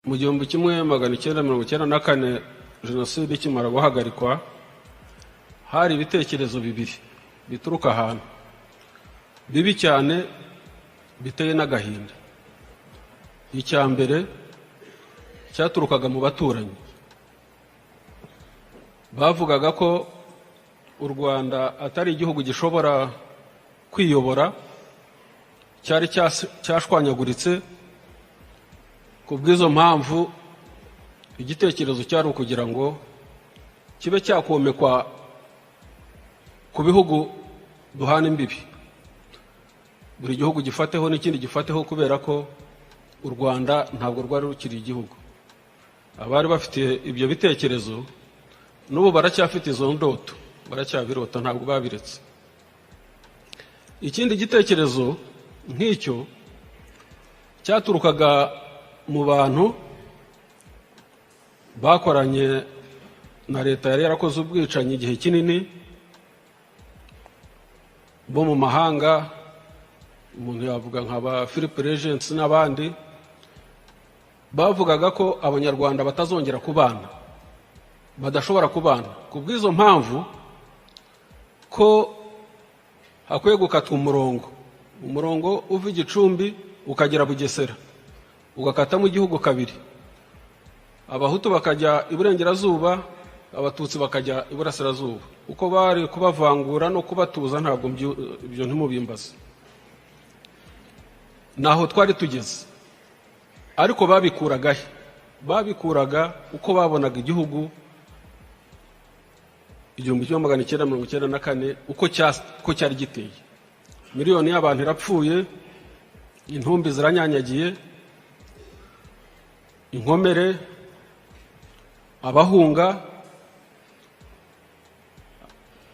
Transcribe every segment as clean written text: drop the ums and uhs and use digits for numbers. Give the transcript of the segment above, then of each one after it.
Mu 1994, jenoside ikimara guhagarikwa, hari ibitekerezo bibiri bituruka ahantu bibi cyane, biteye n'agahinda. Icya mbere cyaturukaga mu baturanyi, bavugaga ko u Rwanda atari igihugu gishobora kwiyobora, cyari cyashwanyaguritse. Ku bw'izo mpamvu, igitekerezo cyari ukugira ngo kibe cyakomekwa ku bihugu duhana imbibi, buri gihugu gifateho n'ikindi gifateho, kubera ko u Rwanda ntabwo rwari rukiri igihugu. Abari bafite ibyo bitekerezo n'ubu baracyafite izo ndoto, baracyabirota, ntabwo babiretse. Ikindi gitekerezo nk'icyo cyaturukaga mu bantu bakoranye na leta yari yarakoze ubwicanyi igihe kinini, bo mu mahanga, umuntu yavuga nka ba Philip Reyntjens n'abandi, bavugaga ko Abanyarwanda batazongera kubana, badashobora kubana. Ku bw'izo mpamvu, ko hakwiye gukatwa umurongo, umurongo uva i Gicumbi ukagera Bugesera, ugakatamo igihugu kabiri, Abahutu bakajya iburengerazuba, Abatutsi bakajya iburasirazuba. Uko bari kubavangura no kubatuza, ntabwo ibyo ntimubimbaze, naho twari tugeze. Ariko babikuraga he? Babikuraga uko babonaga igihugu 1994, uko cyari giteye: miliyoni y'abantu irapfuye, intumbi ziranyanyagiye, inkomere, abahunga,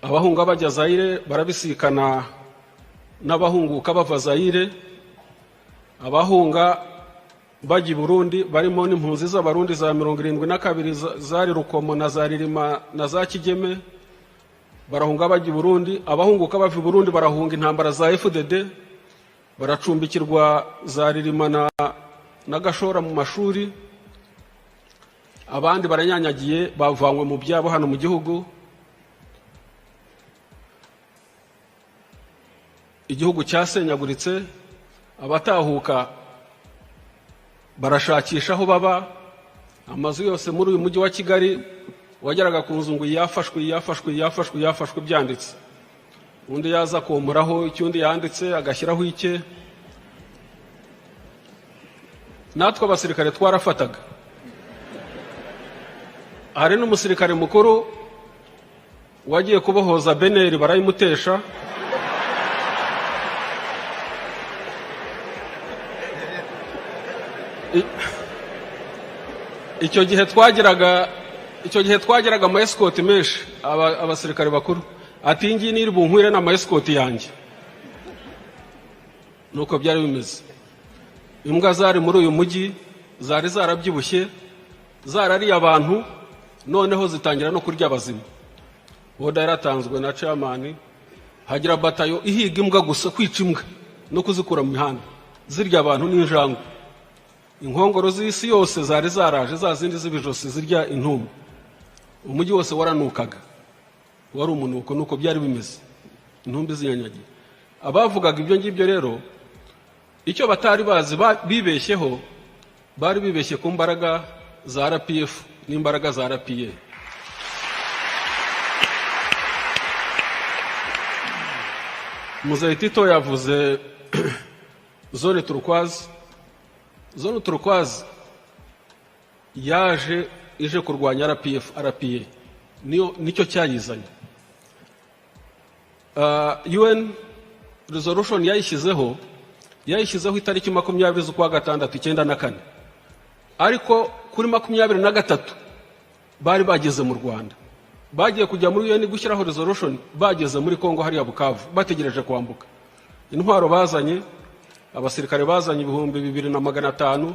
abahunga bajya Zayire barabisikana n'abahunguka bava Zayire, abahunga bajya i Burundi barimo n'impunzi z'Abarundi za 72 zari Rukomo na za Ririma na za Kigeme, barahunga bajya i Burundi. Abahunguka bava i Burundi barahunga intambara za FDD, baracumbikirwa za Ririma na Gashora mu mashuri, abandi baranyanyagiye, bavanywe mu byabo hano mu gihugu. Igihugu cyasenyaguritse, abatahuka barashakisha aho baba. Amazu yose muri uyu mujyi wa Kigali, wageraga ku nzu ngo yafashwe, yafashwe, yafashwe, yafashwe, byanditse. Undi yaza komuraho icyo undi yanditse, agashyiraho icye. Natwe abasirikare twarafataga. Hari n'umusirikare mukuru wagiye kubohoza BNR, barayimutesha. Icyo gihe twagiraga ama Escort menshi. Abasirikare bakuru ati: "Iyi ngiyi niri bunkwire n'ama Escort yanjye." Nuko byari bimeze. Imbwa zari muri uyu mujyi zari zarabyibushye, zarariye abantu, noneho zitangira no kurya abazima. Order yaratanzwe na chairman, hagira batayo ihiga imbwa gusa, kwica imbwa no kuzikura mu mihanda zirya abantu n'injangwe. Inkongoro z'isi yose zari zaraje, za zindi z'ibijosi zirya intumbi. Umujyi wose waranukaga, wari umunuko. Nuko byari bimeze, intumbi zinyanyagiye. Abavugaga ibyo ngibyo rero, icyo batari bazi, bibeshyeho, bari bibeshye ku mbaraga za RPF n'imbaraga za RPA. Muzehe Tito yavuze zone turquoise. Zone turquoise yaje ije kurwanya RPF, RPA, niyo nicyo cyayizanye. UN resolution yayishyizeho itariki 20 z'ukwa gatandatu 94, ariko kuri 23 bari bageze mu Rwanda. Bagiye kujya muri UN gushyiraho resolution bageze muri Kongo hariya Bukavu, bategereje kwambuka. Intwaro bazanye, abasirikare bazanye 2500,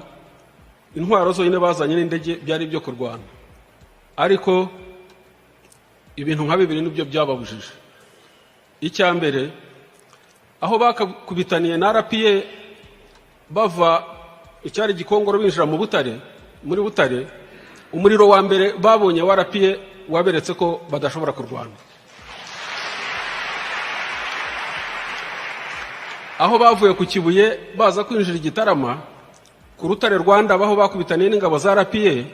intwaro zonyine bazanye n'indege byari ibyo kurwana. Ariko ibintu nka bibiri nibyo byababujije. Icya mbere, aho bakubitaniye na RPA bava icyari Gikongoro binjira mu Butare. muri Butare, umuriro wa mbere babonye wa RPA waberetse ko badashobora kurwana. Aho bavuye ku Kibuye baza kwinjira Igitarama ku Rutare Rwanda, baho bakubitaniye n'ingabo za RPA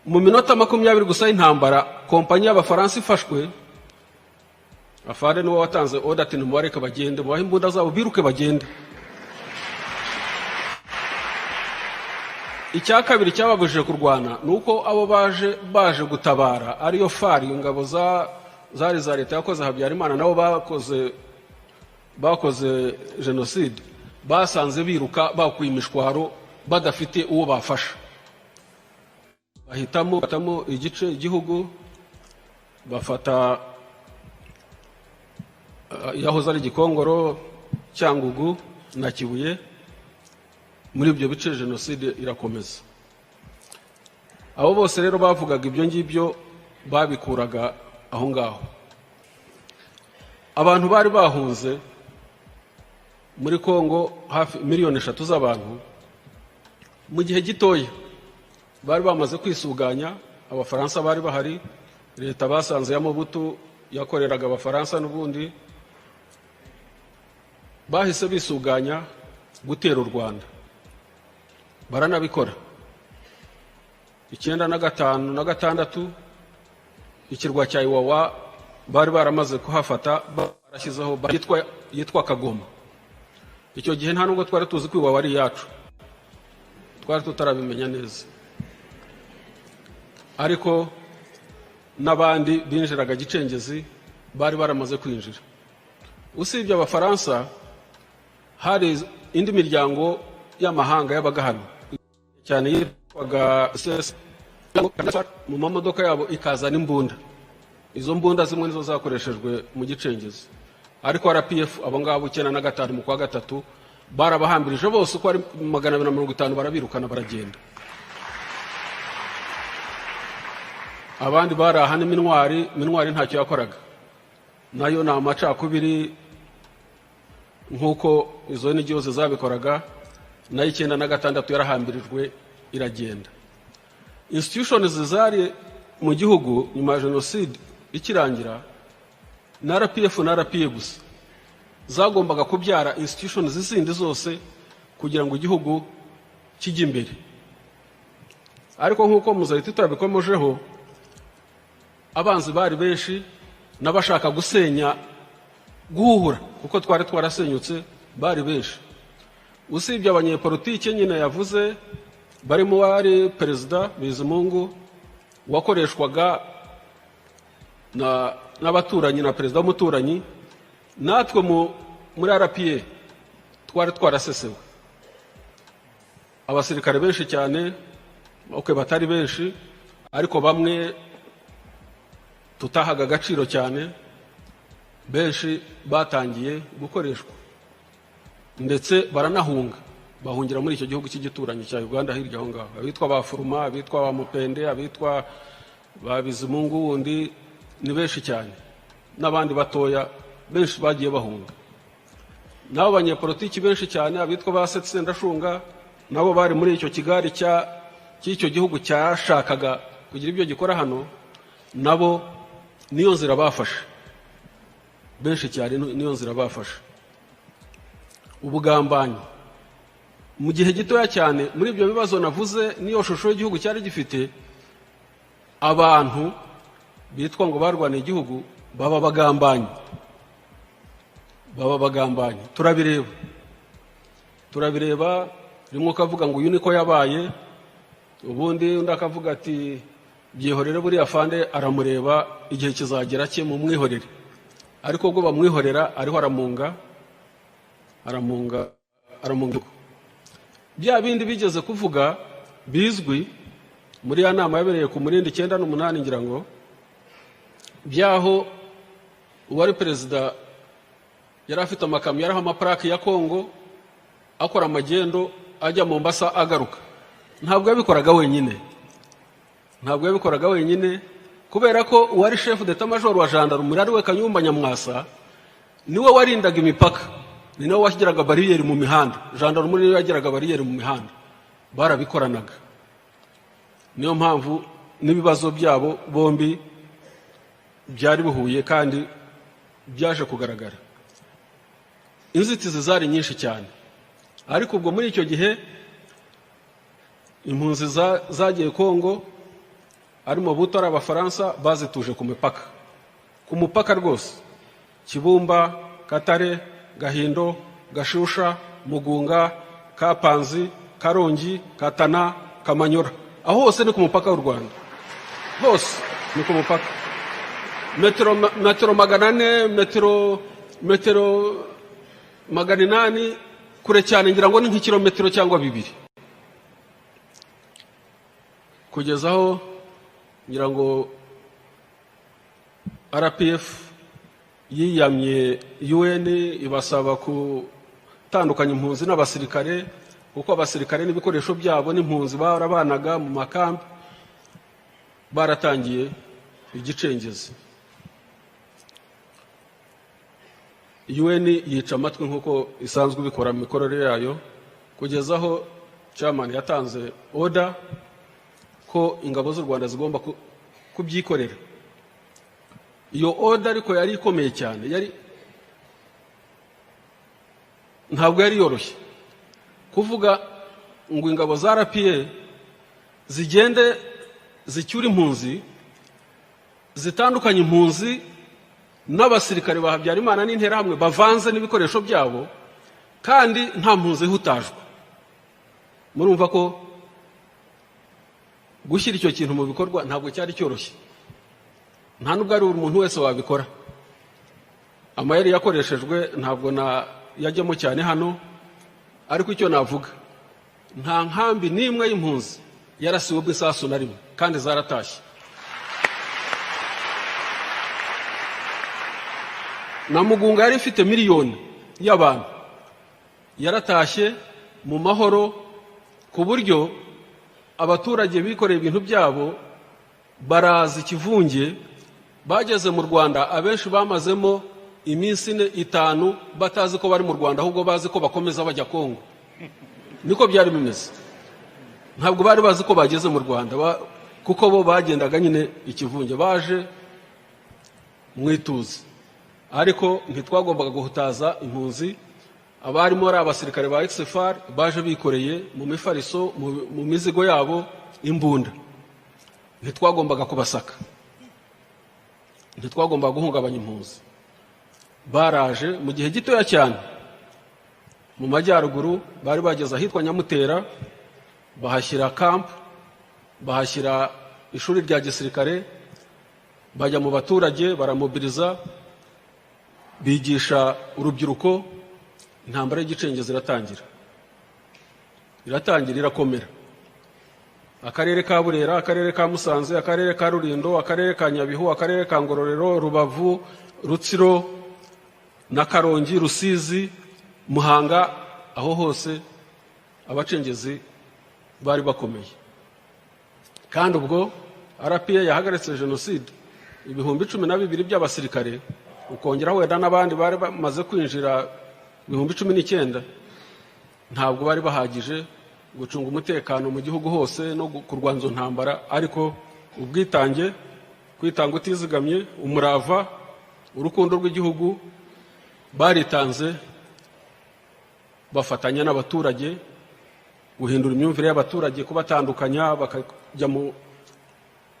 mu minota 20 gusa y'intambara, kompanyi y'Abafaransa ifashwe. Afande niwe watanze order ati nimubareke bagende, mubahe imbunda zabo biruke bagende. Icya kabiri cyababujije kurwana ni uko abo baje gutabara ariyo FAR, ingabo zari za leta yakoze Habyarimana, nabo bakoze jenoside, basanze biruka bakuye imishwaro badafite uwo bafasha, bahitamo igice igihugu bafata yahoze ari Gikongoro, Cyangugu na Kibuye. Muri ibyo bice jenoside irakomeza. Abo bose rero bavugaga ibyo ngibyo babikuraga aho ngaho. Abantu bari bahunze muri Kongo hafi 3 miliyoni z'abantu, mu gihe gitoya bari bamaze kwisuganya. Abafaransa bari bahari, leta basanze ya Mobutu yakoreraga Abafaransa n'ubundi, bahise bisuganya gutera u Rwanda, baranabikora. 95 na 6 ikirwa cya Iwawa bari baramaze kuhafata, barashyizeho yitwa Kagoma. Icyo gihe nta nubwo twari tuzi ko Iwawa ari iyacu, twari tutarabimenya neza, ariko n'abandi binjiraga Gicengezi bari baramaze kwinjira. Usibye Abafaransa, hari indi miryango y'amahanga yabaga hano cyane yitwaga mu mamodoka yabo ikazana imbunda. Izo mbunda zimwe nizo zakoreshejwe mu Gicengezi, ariko RPF abo ngabo 95 mu kwa gatatu barabahambirije bose uko ari 250, barabirukana baragenda. Abandi bari aha ni Minwari. Minwari ntacyo yakoraga nayo, ni amacakubiri nk'uko izo n'igihugu zabikoraga, nayo 96 yarahambirijwe iragenda. Institutions zari mu gihugu nyuma ya jenoside ikirangira na RPF na RPA gusa zagombaga kubyara institutions zindi zose kugira ngo igihugu kijye imbere. Ariko nk'uko muzahita turabikomojeho, abanzi bari benshi n'abashaka gusenya, guhuhura kuko twari twarasenyutse bari benshi. Usibye abanyepolitike nyine yavuze barimo wari Perezida Bizimungu wakoreshwaga n'abaturanyi na perezida w'umuturanyi, natwe muri RPA twari twarasesewe. Abasirikare benshi cyane, okay, batari benshi ariko bamwe tutahaga agaciro cyane, benshi batangiye gukoreshwa ndetse baranahunga, bahungira muri icyo gihugu cy'igituranyi cya Uganda hirya aho ngaho. Abitwa ba Furuma, abitwa ba Mupende, abitwa ba Bizimungu wundi ni benshi cyane, n'abandi batoya benshi bagiye bahunga. Nabo banyepolitiki benshi cyane, abitwa ba Sendashunga, nabo bari muri icyo kigari cy'icyo gihugu cyashakaga kugira ibyo gikora hano, nabo niyo nzira bafashe, benshi cyane niyo nzira bafashe. Ubugambanyi mu gihe gitoya cyane muri ibyo bibazo navuze, niyo shusho y'igihugu cyari gifite. Abantu bitwa ngo barwaniye igihugu baba bagambanyi, baba bagambanyi. Turabireba rimwe ukavuga ngo uyu niko yabaye, ubundi undi akavuga ati byihorere buriya fande aramureba, igihe kizagera cye mu mwihorere. Ariko ubwo bamwihorera ariho aramunga aramunga aramunga. Bya bindi bigeze kuvuga bizwi muri ya nama yabereye ku Murindi 98, ngira ngo byaho uwari perezida yari afite amakamyo yariho amaparaki ya Kongo, akora amagendo ajya Mombasa agaruka. Ntabwo yabikoraga wenyine, ntabwo yabikoraga wenyine, kubera ko uwari chef d'état major wa gendarmerie ari we Kayumba Nyamwasa, niwe warindaga imipaka, ni nawe washyiraga bariyeri mu mihanda. Gendarmerie niwe yagiraga bariyeri mu mihanda. Barabikoranaga, niyo mpamvu n'ibibazo byabo bombi byari bihuye kandi byaje kugaragara. Inzitizi zari nyinshi cyane, ariko ubwo muri icyo gihe impunzi zagiye Kongo, ari Mobutu, ari Abafaransa, bazituje ku mipaka, ku mupaka rwose: Kibumba, Katare, Gahindo, Gashusha, Mugunga, Kapanzi, Karongi, Katana, Kamanyora. Aho hose ni ku mupaka w'u Rwanda, hose ni ku mupaka, metero 400, metero 800 kure cyane, ngira ngo ni nk'ikirometero cyangwa 2, kugeza aho ngira ngo RPF yiyamye UN, ibasaba gutandukanya impunzi n'abasirikare, kuko abasirikare n'ibikoresho byabo n'impunzi barabanaga mu makambi. Baratangiye igicengezi, UN yica amatwi nk'uko isanzwe ibikora mu mikorere yayo, kugeza aho chairman yatanze order ko ingabo z'u Rwanda zigomba kubyikorera. Iyo order ariko yari ikomeye cyane, yari ntabwo yari yoroshye kuvuga ngo ingabo za RPA zigende zicyure impunzi, zitandukanye impunzi n'abasirikare ba Habyarimana n'Interahamwe bavanze n'ibikoresho byabo, kandi nta mpunzi ihutajwe. Murumva ko gushyira icyo kintu mu bikorwa ntabwo cyari cyoroshye, nta nubwo ari buri muntu wese wabikora. Amayeri yakoreshejwe ntabwo na yajyamo cyane hano, ariko icyo navuga, nta nkambi n'imwe y'impunzi yarasiwe bw'isasu na rimwe, kandi zaratashye. Na Mugunga yari ifite miliyoni y'abantu, yaratashye mu mahoro, ku buryo abaturage bikoreye ibintu byabo baraza ikivunge. Bageze mu Rwanda, abenshi bamazemo iminsi 4, 5 batazi ko bari mu Rwanda, ahubwo bazi ko bakomeza bajya Kongo. Niko byari bimeze, ntabwo bari bazi ko bageze mu Rwanda, kuko bo bagendaga nyine ikivunge, baje mu ituze. Ariko ntitwagombaga guhutaza impunzi. Abarimo ari abasirikare ba ex-FAR baje bikoreye mu mifariso, mu mizigo yabo imbunda, ntitwagombaga kubasaka, ntitwagombaga guhungabanya impunzi. Baraje mu gihe gitoya cyane mu majyaruguru, bari bageze ahitwa Nyamutera, bahashyira camp, bahashyira ishuri rya gisirikare, bajya mu baturage baramobiriza, bigisha urubyiruko. Intambara y'igicengezi iratangira, iratangira, irakomera. Akarere ka Burera, akarere ka Musanze, akarere ka Rulindo, akarere ka Nyabihu, akarere ka Ngororero, Rubavu, Rutsiro na Karongi, Rusizi, Muhanga, aho hose abacengezi bari bakomeye. Kandi ubwo RPA yahagaritse jenoside, 12,000 by'abasirikare, ukongeraho wenda n'abandi bari bamaze kwinjira 19,000, ntabwo bari bahagije gucunga umutekano mu gihugu hose no kurwanya izo ntambara. Ariko ubwitange, kwitanga utizigamye, umurava, urukundo rw'igihugu, baritanze, bafatanya n'abaturage guhindura imyumvire y'abaturage, kubatandukanya, bakajya mu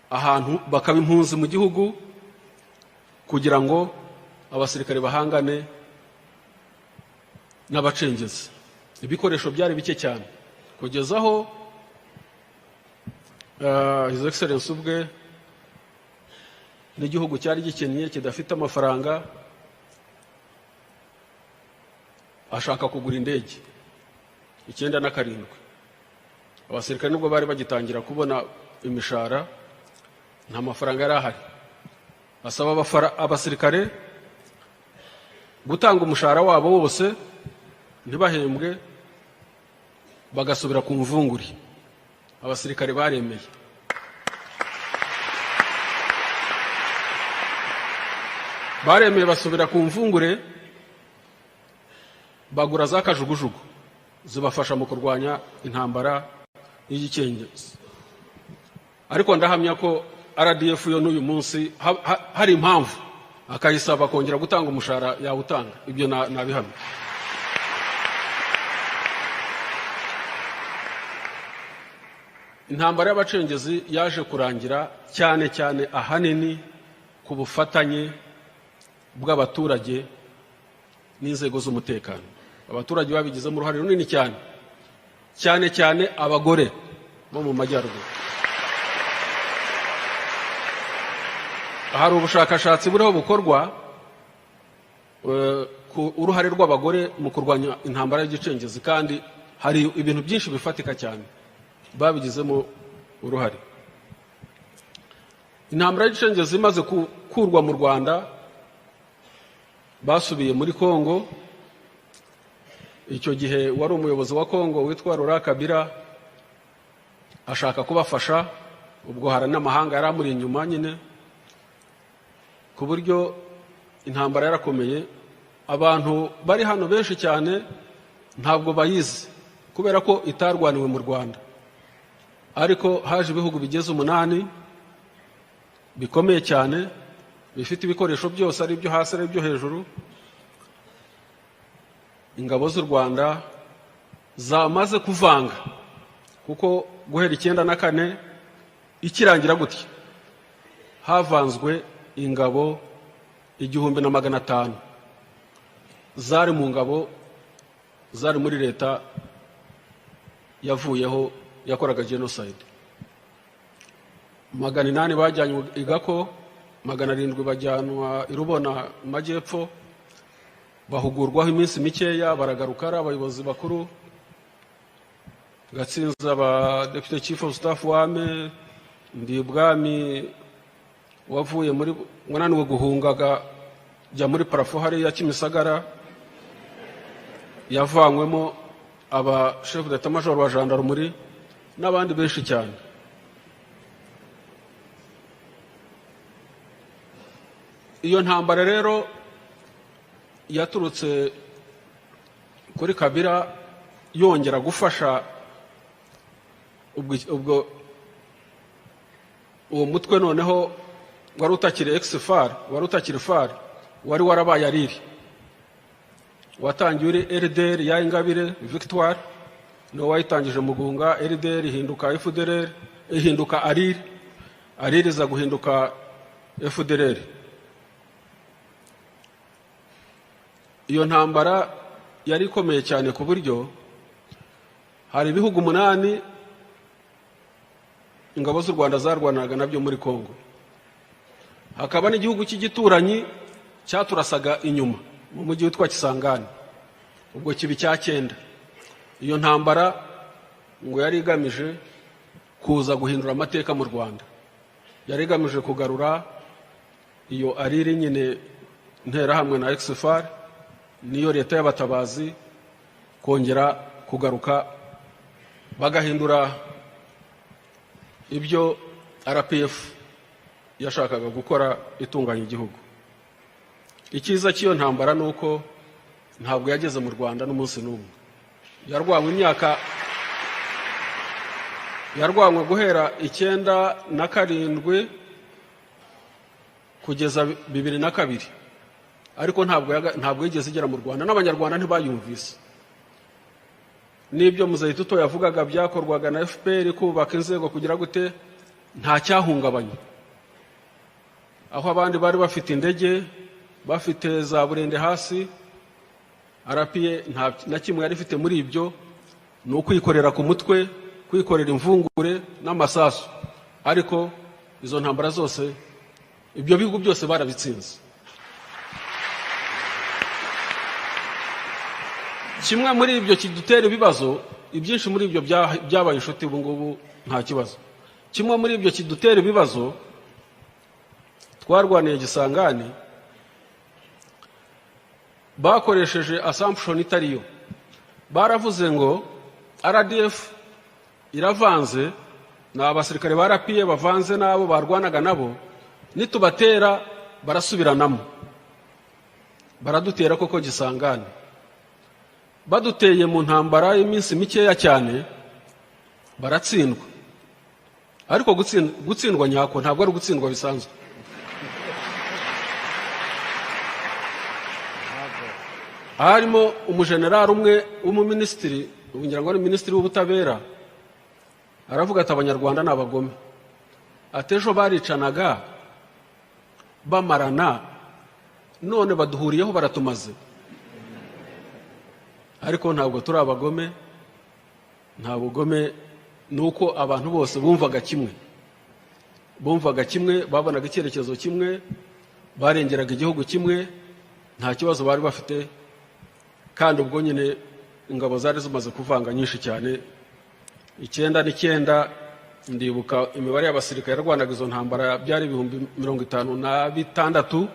ahantu bakaba impunzi mu gihugu, kugira ngo abasirikare bahangane n'abacengezi. Ibikoresho byari bike cyane, kugeza aho His Excellency ubwe, n'igihugu cyari gikennye kidafite amafaranga, ashaka kugura indege 97. Abasirikare nubwo bari bagitangira kubona imishahara, nta mafaranga yari ahari. Asaba abasirikare gutanga umushahara wabo wose ntibahembwe, bagasubira ku mvunguri. Abasirikare baremeye. Baremeye basubira ku mvungure, bagura za kajugujugu zibafasha mu kurwanya intambara. y'igicengezi. Ariko ndahamya ko RDF yo n'uyu munsi hari impamvu akayisaba kongera gutanga umushahara yawutanga, ibyo nabihamya. Intambara y'abacengezi yaje kurangira cyane cyane ahanini ku bufatanye bw'abaturage n'inzego z'umutekano. Abaturage babigizemo uruhare runini cyane, cyane cyane abagore bo mu majyaruguru. Hari ubushakashatsi buriho bukorwa ku uruhare rw'abagore mu kurwanya intambara y'igicengezi, kandi hari ibintu byinshi bifatika cyane babigizemo uruhare. Intambara y'igicengezi imaze gukurwa mu Rwanda, basubiye muri Kongo. Icyo gihe wari umuyobozi wa Kongo witwa Laurent Kabila ashaka kubafasha, ubwo hari n'amahanga yari amuri inyuma nyine, ku buryo intambara yarakomeye. Abantu bari hano benshi cyane ntabwo bayizi kubera ko itarwaniwe mu Rwanda, ariko haje ibihugu bigeze 8 bikomeye cyane, bifite ibikoresho byose, ari ibyo hasi ari ibyo hejuru. Ingabo z'u Rwanda zamaze kuvanga, kuko guhera 94 ikirangira gutya havanzwe ingabo 1500 zari mu ngabo zari muri leta yavuyeho yakoraga genocide. 800 bajyanywe i Gako, 700 bajyanwa i Rubona mu majyepfo, bahugurwaho iminsi mikeya baragaruka ari abayobozi bakuru. Gatsinzi aba Deputy Chief of Staff wame, Ndibwami wavuye muri wananiwe guhungaga jya muri parafo hariya Kimisagara, yavanywemo aba chef d'état major wa gendarmerie n'abandi benshi cyane. Iyo ntambara rero yaturutse kuri Kabila yongera gufasha ubwo uwo mutwe noneho wari utakiri ex-FAR, wari utakiri FAR, wari warabaye ariri, watangiye uri RDR ya Ingabire Victoire, niwe wayitangije Mugunga. RDR ihinduka FDLR, ihinduka ARIR, ARIR iza guhinduka FDLR. Iyo ntambara yari ikomeye cyane ku buryo hari ibihugu 8 ingabo z'u Rwanda zarwanaga nabyo muri Kongo, hakaba n'igihugu cy'igituranyi cyaturasaga inyuma mu mujyi witwa Kisangani, ubwo kibi cya 9. Iyo ntambara ngo yari igamije kuza guhindura amateka mu Rwanda, yari igamije kugarura iyo ariri nyine nterahamwe na ex-FAR niyo leta y'abatabazi kongera kugaruka bagahindura ibyo RPF yashakaga gukora itunganya igihugu. Icyiza cy'iyo ntambara nuko ntabwo yageze mu Rwanda n'umunsi n'umwe. Yarwanywe imyaka, yarwanywe guhera 97 kugeza 2002, ariko ntabwo yigeze igera mu Rwanda, n'abanyarwanda ntibayumvise. N'ibyo Muzehe Tuto yavugaga byakorwaga na FPR kubaka inzego kugira gute, nta cyahungabanye. Aho abandi bari bafite indege, bafite za burende hasi, RPA nta na kimwe yari ifite muri ibyo, ni ukwikorera ku mutwe, kwikorera imvungure n'amasasu. Ariko izo ntambara zose, ibyo bihugu byose barabitsinze. Kimwe muri ibyo kidutera ibibazo, ibyinshi muri ibyo byabaye inshuti ubu ngubu nta kibazo. Kimwe muri ibyo kidutera ibibazo, twarwaniye Gisangani, bakoresheje assumption itariyo. Baravuze ngo RDF iravanze, ni abasirikare ba RPA bavanze n'abo barwanaga nabo, nitubatera barasubiranamo. Baradutera koko Gisangani. Baduteye mu ntambara y'iminsi mikeya cyane, Baratsindwa, ariko gutsindwa nyako ntabwo ari ugutsindwa bisanzwe. Harimo umujenerali umwe w'umuminisitiri, ubu ngira ngo ari minisitiri w'ubutabera, aravuga ati: "Abanyarwanda ni abagome." Ati: "Ejo baricanaga bamarana, none baduhuriyeho baratumaze." Ariko ntabwo turi abagome, nta bugome, ni uko abantu bose bumvaga kimwe, bumvaga kimwe, babonaga icyerekezo kimwe, barengeraga igihugu kimwe, nta kibazo bari bafite. Kandi ubwo nyine ingabo zari zimaze kuvanga nyinshi cyane. 99, ndibuka imibare y'abasirikare yarwanaga izo ntambara byari 56,000.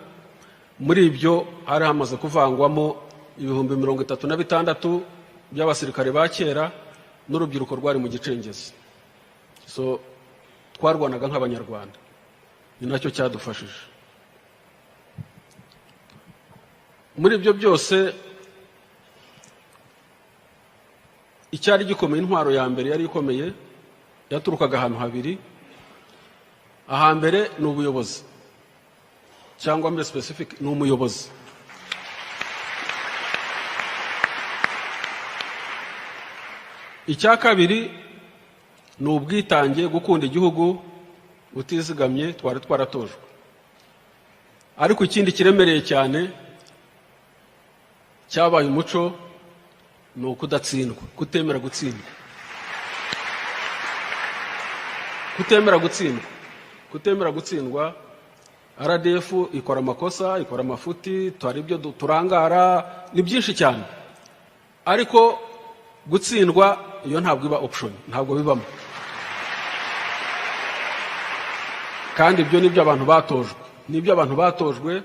Muri ibyo hari hamaze kuvangwamo 36,000 by'abasirikare ba kera n'urubyiruko rwari mu gicengezi. So twarwanaga nk'Abanyarwanda, ni nacyo cyadufashije muri ibyo byose. Icyari gikomeye, intwaro ya mbere yari ikomeye yaturukaga ahantu habiri. Ahambere ni ubuyobozi, cyangwa muri specific ni umuyobozi. Icya kabiri ni ubwitange, gukunda igihugu utizigamye, twari twaratojwe. Ariko ikindi kiremereye cyane cyabaye umuco ni ukudatsindwa, kutemera gutsindwa, kutemera gutsindwa, kutemera gutsindwa. RDF ikora amakosa, ikora amafuti, twari ibyo turangara, ni byinshi cyane, ariko gutsindwa iyo ntabwo iba option, ntabwo bibamo. Kandi ibyo nibyo abantu batojwe, nibyo abantu batojwe.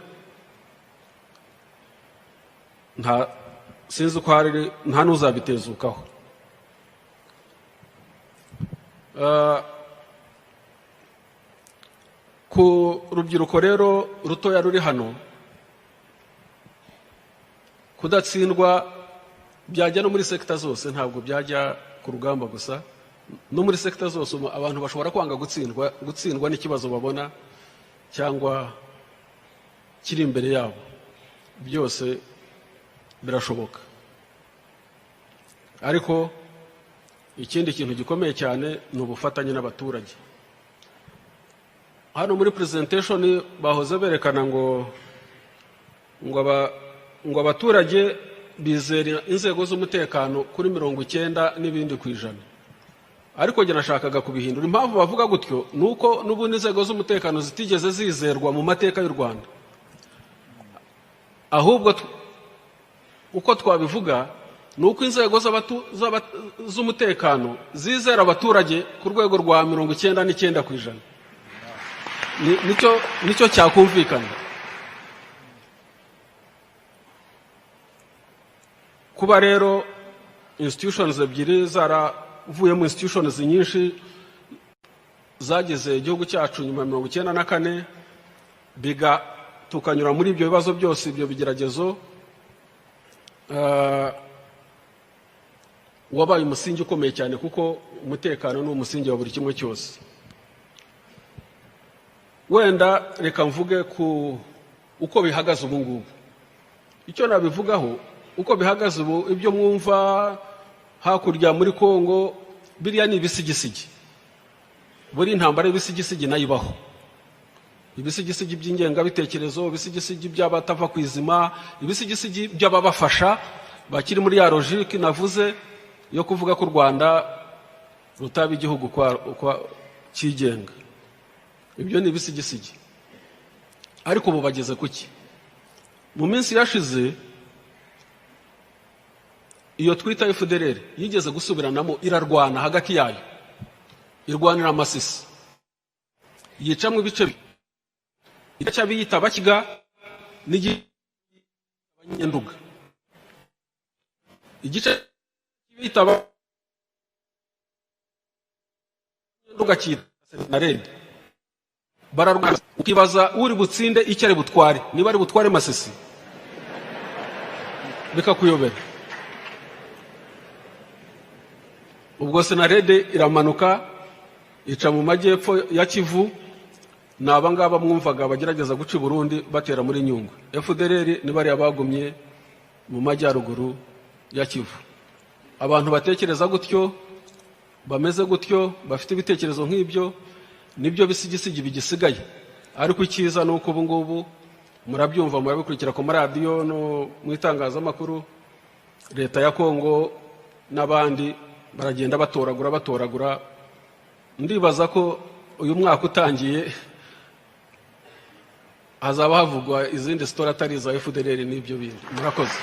Nta sinzi uko hari, nta n'uzabitezukaho. Ku rubyiruko rero rutoya ruri hano, kudatsindwa byajya no muri secteur zose, ntabwo byajya ku rugamba gusa, no muri secteur zose abantu bashobora kwanga gutsindwa, gutsindwa n'ikibazo babona cyangwa kiri imbere yabo, byose birashoboka. Ariko ikindi kintu gikomeye cyane ni ubufatanye n'abaturage. Hano muri presentation bahoze berekana ngo abaturage bizera inzego z'umutekano kuri 90 n'ibindi ku ijana, ariko njye nashakaga kubihindura. Impamvu bavuga gutyo ni uko n'ubundi inzego z'umutekano zitigeze zizerwa mu mateka y'u Rwanda. Ahubwo uko twabivuga ni uko inzego z'umutekano zizera abaturage ku rwego rwa 99 ku ijana. Nicyo cyakumvikana. Kuba rero institutions ebyiri zaravuyemo institutions nyinshi zagize igihugu cyacu nyuma ya 94, biga tukanyura muri ibyo bibazo byose, ibyo bigeragezo, wabaye umusingi ukomeye cyane, kuko umutekano ni umusingi wa buri kimwe cyose. Wenda reka mvuge ku uko bihagaze ubu ngubu. Icyo nabivugaho uko bihagaze ubu, ibyo mwumva hakurya muri Kongo biriya ni ibisigisigi. Buri intambara y'ibisigisigi nayo ibaho, ibisigisigi by'ingengabitekerezo, ibisigisigi by'abatava ku izima, ibisigisigi by'ababafasha bakiri muri ya logique navuze yo kuvuga ko u Rwanda rutaba igihugu kwa cyigenga. Ibyo ni ibisigisigi. Ariko ubu bageze kuki? Mu minsi yashize iyo twita FDLR yigeze gusubiranamo, irarwana hagati yayo, irwanira Amasisi, yicamwo ibice igice cy'abiyita Abakiga n'Abanyenduga, igice cy'abiyita Abanyenduga cyita Senarede. Bararwana, ukibaza uri butsinde icyo ari butware, niba ari butware Masisi, bikakuyobera. Ubwo CNARED iramanuka ica mu majyepfo ya Kivu. Ni abangaba mwumvaga bagerageza guca i Burundi batera muri Nyungwe. FDLR ni bariya bagumye mu majyaruguru ya Kivu. Abantu batekereza gutyo, bameze gutyo, bafite ibitekerezo nk'ibyo, nibyo bisigisigi bigisigaye. Ariko icyiza ni uko ubu ngubu murabyumva, murabikurikira ku maradiyo no mu itangazamakuru, leta ya Kongo n'abandi baragenda batoragura, batoragura. Ndibaza ko uyu mwaka utangiye hazaba havugwa izindi story atari iza FDLR n'ibyo bindi. Murakoze.